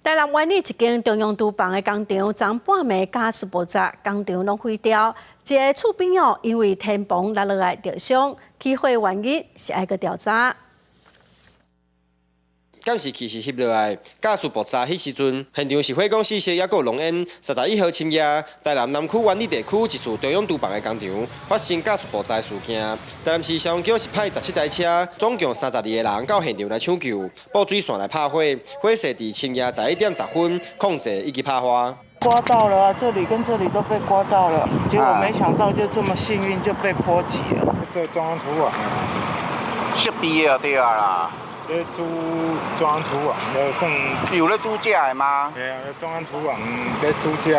台南灣里一間中央廚房的工廠，昨半暝瓦斯爆炸，工廠攏毀掉。一个厝邊哦，因為天棚落落來著傷，起火原因是愛閣調查。監視器是翕落來，瓦斯爆炸彼時陣，現場是火光四射，抑閣有濃煙。31號深夜，台南南區灣里地區一處中央廚房的工廠發生瓦斯爆炸事件。台南市消防局是派17台車，總共32個人到現場來搶救，布水線來拍火，火勢佇深夜11點10分控制以及拍花。刮到了啊，這裡跟這裡都被刮到了，結果沒想到就這麼幸運就被波及了。這中央廚房設備的對啊啦。咧煮中央廚房，咧算有咧煮食的嗎？嘿啊，中央廚房咧煮食。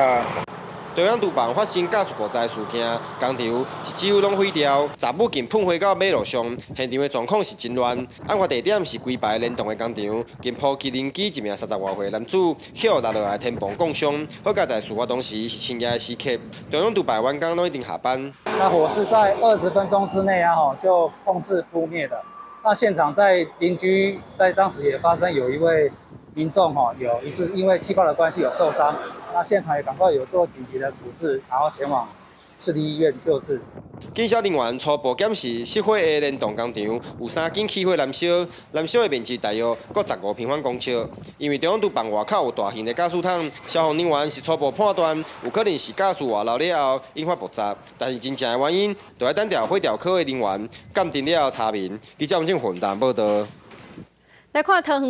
中央廚房發生瓦斯爆炸事件，工廠是幾乎攏毀掉，雜物近噴火到馬路上，現場的狀況是真亂。案發地點是規排連棟的工廠，近波及鄰居一名三十外歲男子，予落落來天棚摃傷。好佳哉事發當時是深夜的時刻，中央廚房員工攏已經下班。那火勢在20分鐘之內啊，吼就控制撲滅的。那現場在鄰居在當時也發生有一位民眾哈，有疑似因為氣爆的關係有受傷，那現場也趕快有做緊急的處置，然後前往市立醫院救治。警消人員初步檢視失火的連棟工廠有三間起火燃燒，燃燒的面積大約閣15平方公尺。因為中央廚房外口有大型的瓦斯桶，消防人員是初步判斷有可能是瓦斯外漏了後引發爆炸，但是真正的原因，就愛等著火調科的人員鑑定了後查明。記者王正雲台報道。來看桃園。